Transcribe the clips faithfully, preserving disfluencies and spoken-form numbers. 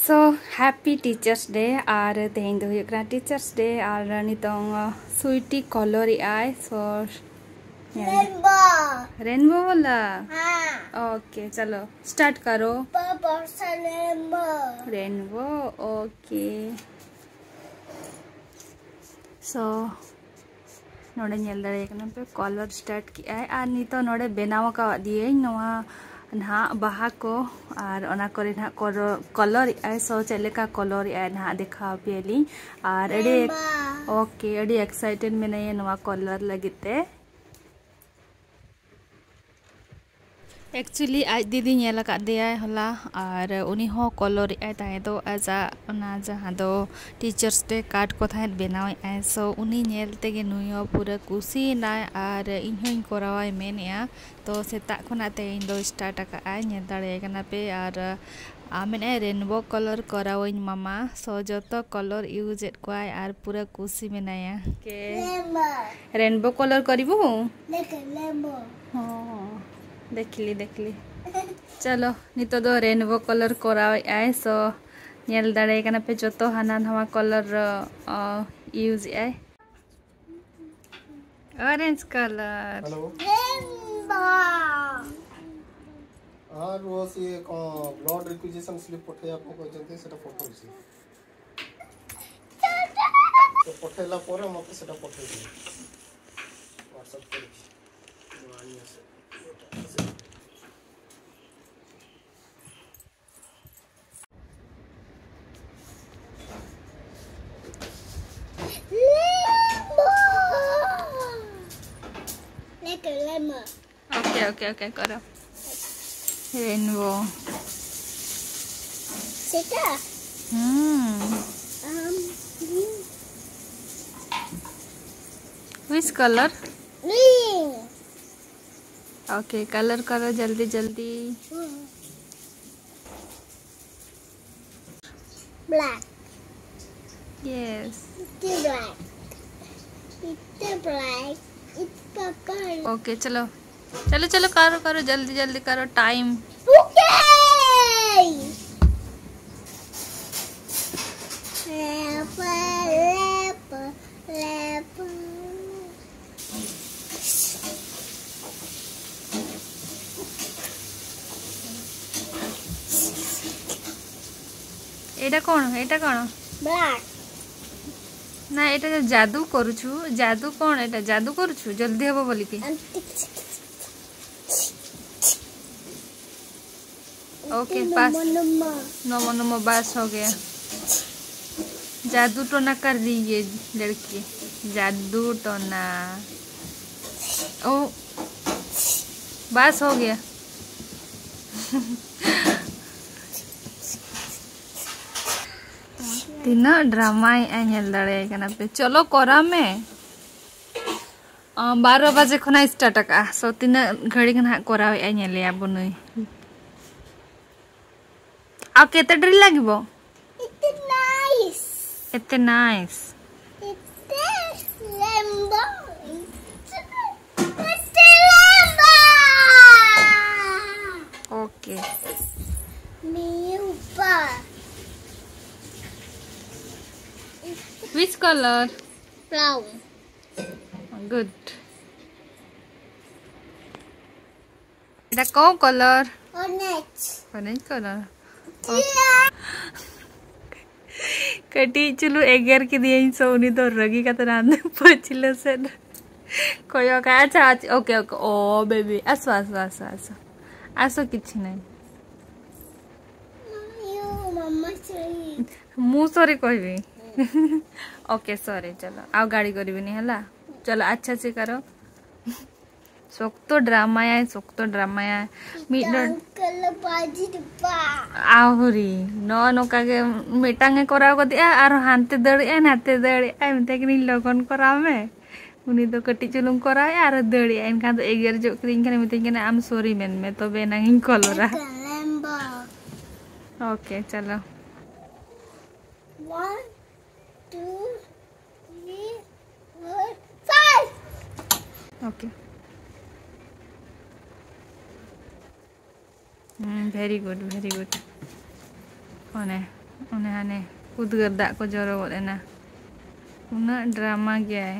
So, happy Teachers Day, ᱟᱨ ᱛᱮᱦᱮᱧ ᱫᱚ ᱦᱩᱭᱩᱜ ᱠᱟᱱᱟ Teachers Day, ᱟᱨ ᱱᱤᱛᱚᱝ, ᱟᱸ, ᱥᱩᱭᱴᱤ colour ᱮᱜ ᱟᱭ᱾ So, ᱧᱮᱞ ᱨᱮᱱᱵᱳ᱾ ᱨᱮᱱᱵᱳ ᱵᱟᱞᱟ? ᱦᱮᱸ᱾ Okay, ᱪᱚᱞᱚ, start ᱠᱟᱨᱳ᱾ ᱯᱟᱯᱟ ᱥᱟ ᱨᱮᱱᱵᱳ᱾ Rainbow, okay. So, ᱱᱚᱰᱮ ᱧᱮᱞ ᱫᱟᱲᱮᱭᱟᱜ ᱠᱟᱱᱟ ᱯᱮ, colour start ᱠᱮᱜᱼᱟᱭ᱾ ᱟᱨ ᱱᱤᱛᱚᱜ ᱱᱚᱰᱮ ᱵᱮᱱᱟᱣ ᱟᱠᱟᱣᱟᱫ ᱫᱤᱭᱟᱹᱧ ᱱᱚᱣᱟ ᱱᱟᱦᱟᱜ ᱵᱟᱦᱟ ᱠᱚ, ᱟᱨ ᱚᱱᱟ ᱠᱚᱨᱮ ᱱᱟᱦᱟᱜ colour, colour ᱮᱜᱼᱟᱭ᱾ So, ᱪᱮᱫ ᱞᱮᱠᱟ colour ᱮᱜᱼᱟᱭ ᱱᱟᱦᱟᱜ ᱫᱮᱠᱷᱟᱣ ᱟᱯᱮᱭᱟᱞᱤᱧ᱾ ᱟᱨ ᱟᱹᱰᱤ, ᱨᱮᱱᱵᱳ᱾ Okay, ᱟᱹᱰᱤ excited ᱢᱮᱱᱟᱭᱟ ᱱᱚᱣᱟ colour ᱞᱟᱹᱜᱤᱫ ᱛᱮ᱾ Actually, ᱟᱡ ᱫᱤᱫᱤ ᱧᱮᱞ ᱟᱠᱟᱫ ᱫᱮᱭᱟᱭ ᱦᱚᱞᱟ, ᱟᱨ ᱩᱱᱤ ᱦᱚᱸ colour ᱮᱜᱼᱟᱭ ᱛᱟᱦᱮᱸ ᱫᱚ, ᱟᱡᱟᱜ ᱚᱱᱟ ᱡᱟᱦᱟᱸ ᱫᱚ Teachers Day card ᱠᱚ ᱛᱟᱦᱮᱸᱫ ᱵᱮᱱᱟᱣᱮᱫ ᱟᱭ᱾ So, ᱩᱱᱤ ᱧᱮᱞ ᱛᱮᱜᱮ ᱱᱩᱭ ᱦᱚᱸ ᱯᱩᱨᱟᱹ ᱠᱩᱥᱤᱭᱮᱱᱟᱭ, ᱟᱨ ᱤᱧ ᱦᱚᱸᱧ ᱠᱚᱨᱟᱣᱟᱭ ᱢᱮᱱᱮᱜᱼᱟ᱾ ᱛᱚ, ᱥᱮᱛᱟᱜ ᱠᱷᱚᱱᱟᱜ ᱛᱮᱦᱮᱧ ᱫᱚ start ᱟᱠᱟᱫ ᱟᱭ, ᱧᱮᱞ ᱫᱟᱲᱮᱭᱟᱭ ᱠᱟᱱᱟ ᱯᱮ᱾ ᱟᱨ ᱟᱨ ᱢᱮᱱᱮᱫᱼᱟᱭ rainbow colour ᱠᱚᱨᱟᱣᱟᱹᱧ ᱢᱟᱢᱟ᱾ So, ᱡᱚᱛᱚ colour use ᱮᱫ ᱠᱚᱣᱟᱭ ᱟᱨ ᱯᱩᱨᱟᱹ ᱠᱩᱥᱤ ᱢᱮᱱᱟᱭᱟ᱾ Okay. ᱨᱮᱱᱵᱳ᱾ Rainbow colour କରିବୁ? ଲେଖ ଲେମ୍ବୁ। ହଁ, ଦେଖିଲି, ଦେଖିଲି। ଚାଲ, ᱱᱤᱛᱚᱜ ᱫᱚ rainbow colour ᱠᱚᱨᱟᱣᱮᱫ ᱟᱭ᱾ So, ᱧᱮᱞ ᱫᱟᱲᱮᱭᱟᱭ ᱠᱟᱱᱟ ᱯᱮ, ᱡᱚᱛᱚ ᱦᱟᱱᱟ ᱱᱟᱣᱟ colour, ᱚ, use ᱮᱫ ᱟᱭ᱾ Orange colour। ହ୍ୟାଲୋ। ରେନବୋ। ଆର୍ ଓ ସିଏ କ'ଣ ବ୍ଲଡ୍ ରିକ୍ୱିଜିସନ୍ ସ୍ଲିପ୍ ପଠେଇବା ପାଇଁ କହିଛନ୍ତି, ସେଟା ପଠଉଛି। ତ ପଠେଇଲା ପରେ ମୋତେ ସେଟା ପଠେଇଦେବେ WhatsApp କରିକି। ମୁଁ ଆଣି ଆସେ। ଲେମନ। ଲେଖ ଲେମନ। OK, OK, OK, କର। ରେନବୋ। ସେଟା? ହୁଁ। Um, green. Which colour? Green. OK, colour କର ଜଲ୍ଦି ଜଲ୍ଦି। ହୁଁ। ବ୍ଲାକ୍। ୟେସ୍। ଏତେ ବ୍ଲାକ୍। ଏତେ ବ୍ଲାକ୍। ଏତେ କଲର୍। OK, चलो। चलो, चलो, करो, करो, जल्दी, जल्दी करो, टाइम। OK। ଏଇଟା କ'ଣ? ଏଇଟା କ'ଣ? ବ୍ଲାକ୍। ନା, ଏଇଟା ଯୋଉ ଯାଦୁ କରୁଛୁ, ଯାଦୁ କ'ଣ ଏଇଟା? ଯାଦୁ କରୁଛୁ, ଜଲ୍ଦି ହବ ବୋଲିକି। ओके, पास। नमो नमो। नमो नमो, बस हो गया। जादू टोना कर रही ये लड़की, जादू टोना। ओ, बस हो गया। ᱛᱤᱱᱟᱹᱜ ᱰᱨᱟᱢᱟᱭᱮᱫᱼᱟ, ᱧᱮᱞ ᱫᱟᱲᱮᱭᱟᱭ ᱠᱟᱱᱟ ᱯᱮ᱾ ᱪᱚᱞᱚ, ᱠᱚᱨᱟᱣ ᱢᱮ᱾ ᱚ, ᱵᱟᱨᱚ ᱵᱟᱡᱮ ᱠᱷᱚᱱᱟᱜ ᱥᱴᱟᱨᱴ ᱟᱠᱟᱜᱼᱟ᱾ ᱥᱳ, ᱛᱤᱱᱟᱹᱜ ᱜᱷᱟᱹᱲᱤ ᱱᱟᱦᱟᱜ ᱠᱚᱨᱟᱣᱮᱫᱼᱟ, ᱧᱮᱞᱮᱭᱟ ᱵᱚ ᱱᱩᱭ᱾ ᱟᱨ ᱠᱮᱛᱮ ᱰᱮᱨᱤ ᱞᱟᱜᱤᱵᱚ? ᱮᱛᱮ ᱱᱟᱭᱤᱥ᱾ ᱮᱛᱮ ᱱᱟᱭᱤᱥ᱾ ᱮᱛᱮ ᱞᱮᱢᱵᱚ᱾ ᱮᱛᱮ ᱞᱮᱢᱵᱚ᱾ Okay. ᱢᱤᱭᱩᱯᱟ᱾ Which color? Brown. Good. এটা কোন কালার? Orange. Orange colour. ᱠᱟᱹᱴᱤᱡ ᱪᱩᱞᱩ ᱮᱜᱮᱨ ᱠᱮᱫᱮᱭᱟᱹᱧ, ᱥᱳ ᱩᱱᱤ ᱫᱚ ᱨᱟᱹᱜᱤ ᱠᱟᱛᱮ ᱨᱟᱱ ᱯᱟᱹᱪᱷᱞᱟᱹ ᱥᱮᱫ ᱠᱚᱭᱚᱜ ᱠᱟᱜᱼᱟ᱾ ᱟᱪᱪᱷᱟ, ᱟᱪᱪᱷᱟ, ᱳᱠᱮ, ᱳᱠᱮ, ᱳ ᱵᱮᱵᱤ, ᱟᱥᱚ, ᱟᱥᱚ, ᱟᱥᱚ, ᱟᱥᱚ, ᱟᱥᱚ, ᱠᱤᱪᱷᱩ ᱱᱟᱹᱭ। ୟୁ ମାମା ସରି। ମୁଁ ସରି କହିବି। ଓକେ, ସରି, ଚଲ, ଆଉ ଗାଳି କରିବିନି ହେଲା। ଚଲ, ଆଚ୍ଛା ସେ କର। ଶକ୍ତ ଡ୍ରାମାᱭᱟᱭ, ᱥᱚᱠᱛᱚ ᱰᱨᱟᱢᱟᱭᱟᱭ᱾ ᱢᱤᱫ ᱰᱚ- ᱟᱝᱠᱮᱞ ᱵᱟᱡᱤ ᱰᱩᱵᱟ᱾ ᱟᱦᱩᱨᱤ, ᱱᱚᱜᱼᱚ ᱱᱚᱝᱠᱟ ᱜᱮ ᱢᱤᱫᱴᱟᱝ ᱮ ᱠᱚᱨᱟᱣ ᱜᱚᱫᱮᱜᱼᱟ, ᱟᱨᱦᱚᱸ ᱦᱟᱱᱛᱮ ᱫᱟᱹᱲᱮᱜᱼᱟᱭ, ᱱᱟᱛᱮ ᱫᱟᱹᱲᱮᱜᱼᱟᱭ, ᱢᱮᱛᱟᱭ ᱠᱟᱹᱱᱟᱹᱧ, "ᱞᱚᱜᱚᱱ ᱠᱚᱨᱟᱣ ᱢᱮ᱾" ᱩᱱᱤ ᱫᱚ ᱠᱟᱹᱴᱤᱡ ᱪᱩᱞᱩᱝ ᱠᱚᱨᱟᱣᱮᱜᱼᱟ ᱟᱨ ᱫᱟᱹᱲᱮᱜᱼᱟᱭ᱾ ᱮᱱᱠᱷᱟᱱ ᱫᱚ ᱮᱜᱮᱨ ᱡᱚᱜ ᱠᱤᱫᱤᱧ ᱠᱷᱟᱱ ᱢᱮᱛᱟᱹᱧ ᱠᱟᱱᱟ, "ᱟᱢ ᱥᱚᱨᱤ ᱢᱮᱱ ᱢᱮ, ᱛᱚᱵᱮ ᱮᱱᱟᱝ ᱤᱧ ᱠᱚᱞᱚᱨᱟ᱾" ᱞᱮᱢᱵᱟ᱾ ᱳᱠᱮ, ᱪᱚᱞᱚ᱾ One, two, three, four, five. Okay. ᱦᱩᱸ, very good, very good. ᱚᱱᱮ, ᱚᱱᱮ ᱦᱟᱱᱮ ᱩᱫᱽᱜᱟᱹᱨ ᱫᱟᱜ ᱠᱚ ᱡᱚᱨᱚ ᱜᱚᱫ ᱮᱱᱟ᱾ ᱩᱱᱟᱹᱜ ᱰᱨᱟᱢᱟ ᱜᱮᱭᱟᱭ᱾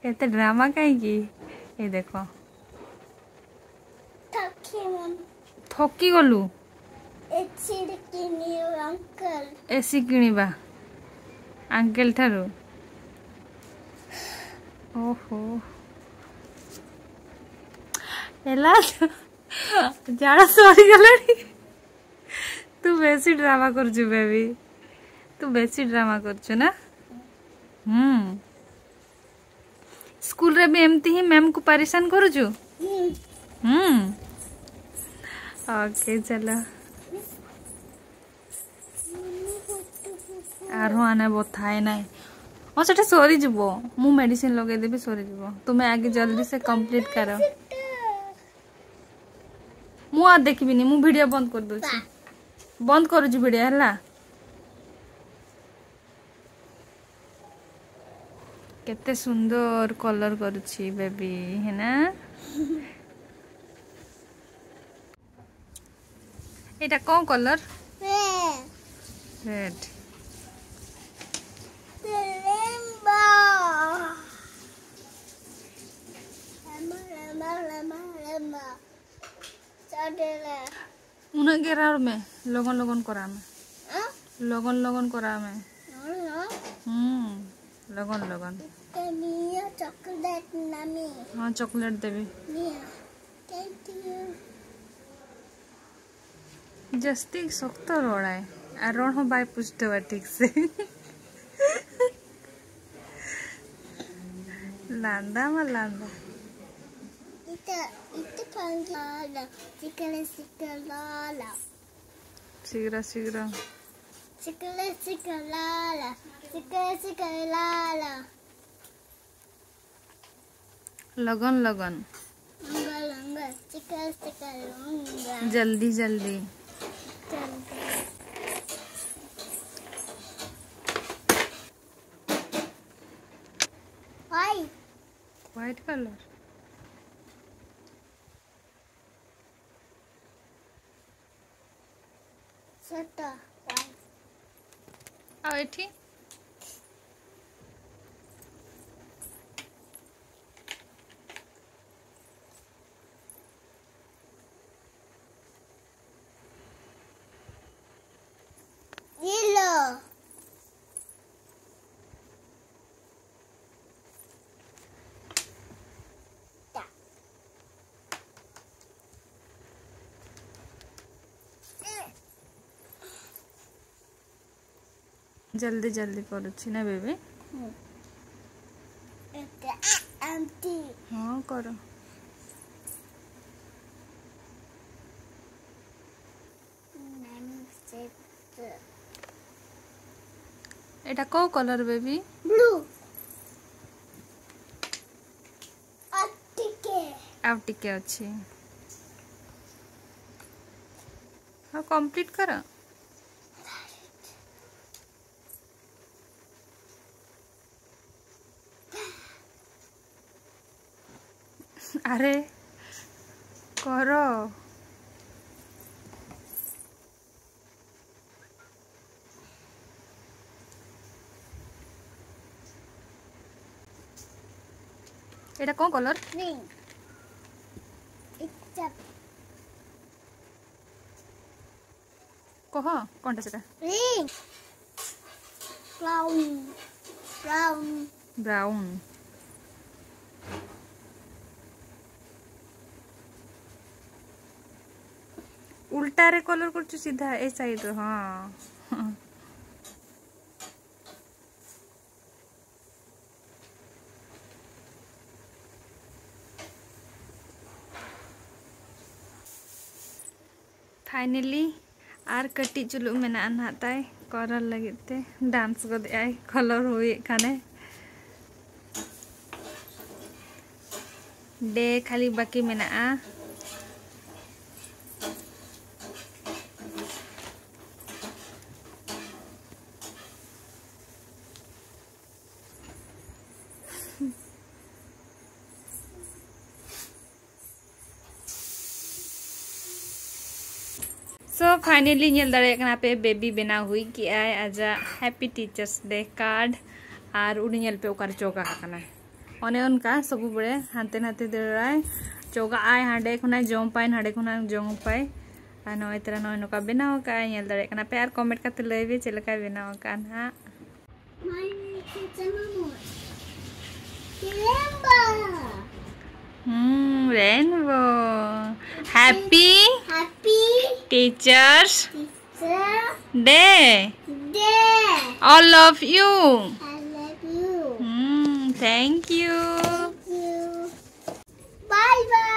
ᱮᱛᱮ ᱰᱨᱟᱢᱟ ᱠᱟᱭ ᱜᱮ᱾ ᱮ ᱫᱮᱠᱷᱚ᱾ ଥକି ମନ। ଥକି ଗଲୁ? ଏସି କିଣିବ ଅଙ୍କଲ। ଏସି କିଣିବା ଅଙ୍କଲ ଠାରୁ। ଓହୋ। ହେଲା, ଝାଳ ସରିଗଲାଣି। ତୁ ବେଶୀ ଡ୍ରାମା କରୁଛୁ ବେବି। ତୁ ବେଶୀ ଡ୍ରାମା କରୁଛୁ ନା? ହୁଁ। ସ୍କୁଲରେ ବି ଏମିତି ହିଁ ମ୍ୟାମକୁ ପରେଶାନ କରୁଛୁ? ହୁଁ। ଓକେ, ଚାଲ। ଆର ହଁ ଆନେ ବଥା ହେ ନାଇଁ। ହଁ, ସେଟା ସରିଯିବ। ମୁଁ ମେଡିସିନ ଲଗେଇଦେବି, ସରିଯିବ। ତୁମେ ଆଗେ ଜଲ୍ଦି ସେ କମ୍ପ୍ଲିଟ କର। ମୁଁ ଆଉ ଦେଖିବିନି, ମୁଁ ଭିଡ଼ିଓ ବନ୍ଦ କରିଦେଉଛି। ବନ୍ଦ କରୁଛି ଭିଡ଼ିଓ, ହେଲା? କେତେ ସୁନ୍ଦର କଲର କରୁଛି ବେବି, ହେ ନା? ଏଇଟା କୋଉ କଲର? ରେଡ୍। ରେଡ୍। ରେଡ୍। ᱩᱱᱟᱹᱜ ᱜᱮ ᱨᱚᱲ ᱢᱮ, ᱞᱚᱜᱚᱱ ᱞᱚᱜᱚᱱ ᱠᱚᱨᱟᱣ ᱢᱮ। ᱞᱚᱜᱚᱱ ᱞᱚᱜᱚᱱ ᱠᱚᱨᱟᱣ ᱢᱮ। ᱦᱩᱸ, ᱞᱚᱜᱚᱱ ᱞᱚᱜᱚᱱ। ᱪᱚᱠᱞᱮᱴ ᱱᱟᱢᱤ। ᱦᱚᱸ, ᱪᱚᱠᱞᱮᱴ ᱫᱮᱵᱤ। ᱡᱟᱹᱥᱛᱤ ᱥᱚᱠᱛᱚ ᱨᱚᱲᱟᱭ, ᱟᱨ ᱨᱚᱲ ᱦᱚᱸ ᱵᱟᱭ ᱯᱩᱥᱴᱟᱹᱣᱟ ᱴᱷᱤᱠ ᱥᱮ᱾ ᱞᱟᱸᱫᱟ ᱢᱟ ᱞᱟᱸᱫᱟ᱾ ᱤᱛᱟᱹ, ᱤᱛᱟᱹ ᱯᱷᱟᱝᱜᱤ ᱞᱟᱞᱟ, ᱥᱤᱠᱟᱹᱞᱮ ᱥᱤᱠᱟᱹ ᱞᱟᱞᱟ᱾ ᱥᱤᱜᱽᱨᱟ, ᱥᱤᱜᱽᱨᱟ᱾ ᱥᱤᱠᱟᱹᱞᱮ ᱥᱤᱠᱟᱹ ᱞᱟᱞᱟ, ᱥᱤᱠᱟᱹᱞᱮ ᱥᱤᱠᱟᱹ ᱞᱟᱞᱟ᱾ ᱞᱚᱜᱚᱱ ᱞᱚᱜᱚᱱ᱾ ᱞᱚᱜᱚᱱ ᱞᱚᱜᱚᱱ, ᱪᱤᱠᱟᱹ ᱪᱤᱠᱟᱹ ᱞᱚᱜᱚᱱ ᱞᱚᱜᱚᱱ᱾ ᱡᱚᱞᱫᱤ ᱡᱚᱞᱫᱤ᱾ ᱡᱚᱞᱫᱤ᱾ White. White color. ଛୋଟ। ଆଉ ଏଠି? ୟେଲୋ। ଜଲ୍ଦି ଜଲ୍ଦି କରୁଛି ନା ବେବି? ଏଟା ଆଣ୍ଟି। ହଁ, କର। ନାଇଁ, ସେ ଏଇଟା କୋଉ କଲର ବେବି? ବ୍ଲୁ। ଆଉ ଟିକେ। ଆଉ ଟିକେ ଅଛି। ହଁ, କମ୍ପ୍ଲିଟ୍ କର। ଆରେ, କର। ଏଇଟା କୋଉ କଲର? ଗ୍ରୀନ୍। ଏଇଟା କହ, କଣଟା ସେଟା? ଗ୍ରୀନ୍। ବ୍ରାଉନ୍। ବ୍ରାଉନ୍। ବ୍ରାଉନ୍। ଉଲ୍ଟାରେ କଲର କରୁଛୁ ସିଧା ଏ ସାଇଡ୍ ର, ହଁ। ଫାଇନାଲି ᱟᱨ ᱠᱟᱹᱴᱤᱡ ᱪᱩᱞᱩᱜ ᱢᱮᱱᱟᱜᱼᱟ ᱱᱟᱦᱟᱜ ᱛᱟᱭ ᱠᱚᱞᱚᱨ ᱞᱟᱹᱜᱤᱫ ᱛᱮ᱾ ᱰᱟᱱᱥ ᱜᱚᱫᱮᱜᱼᱟᱭ ᱠᱚᱞᱚᱨ ᱦᱩᱭᱮᱫ ᱠᱷᱟᱱᱮ᱾ ᱰᱮ ᱠᱷᱟᱹᱞᱤ ᱵᱟᱹᱠᱤ ᱢᱮᱱᱟᱜᱼᱟ᱾ So finally ᱧᱮᱞ ᱫᱟᱲᱮᱭᱟᱜ ᱠᱟᱱᱟ ᱯᱮ, ᱵᱮᱵᱤ ᱵᱮᱱᱟᱣ ᱦᱩᱭ ᱠᱮᱜᱼᱟᱭ ᱟᱡᱟᱜ Happy Teachers Day card᱾ ᱟᱨ ᱩᱱᱤ ᱧᱮᱞ ᱯᱮ ᱚᱠᱟᱨᱮ ᱪᱚᱜᱟ ᱟᱠᱟᱱᱟᱭ᱾ ᱚᱱᱮ ᱚᱱᱠᱟ ᱥᱚᱵᱩ ᱵᱮᱲᱮ ᱦᱟᱱᱛᱮ ᱱᱟᱛᱮ ᱫᱟᱹᱲᱟᱭ, ᱪᱚᱜᱟᱜ ᱟᱭ, ᱦᱟᱸᱰᱮ ᱠᱷᱚᱱᱟᱜ ᱡᱚᱢ ᱯᱟᱭ, ᱱᱟᱰᱮ ᱠᱷᱚᱱᱟᱜ ᱡᱚᱢ ᱯᱟᱭ᱾ ᱟᱨ ᱱᱚᱜᱼᱚᱭ ᱛᱚᱨᱟ ᱱᱚᱜᱼᱚᱭ ᱱᱚᱝᱠᱟ ᱵᱮᱱᱟᱣ ᱟᱠᱟᱫᱼᱟᱭ, ᱧᱮᱞ ᱫᱟᱲᱮᱭᱟᱜ ᱠᱟᱱᱟ ᱯᱮ᱾ ᱟᱨ comment ᱠᱟᱛᱮ ᱞᱟᱹᱭ ᱯᱮ ᱪᱮᱫ ᱞᱮᱠᱟᱭ ᱵᱮᱱᱟᱣ ᱟᱠᱟᱫᱼᱟ ᱱᱟᱦᱟᱜ᱾ Mine is a mammoth. Remember. Hmm, rainbow. Happy Happy Teachers Teacher Day. Day. All of you. I love you. Hmm, thank you. You. Bye bye.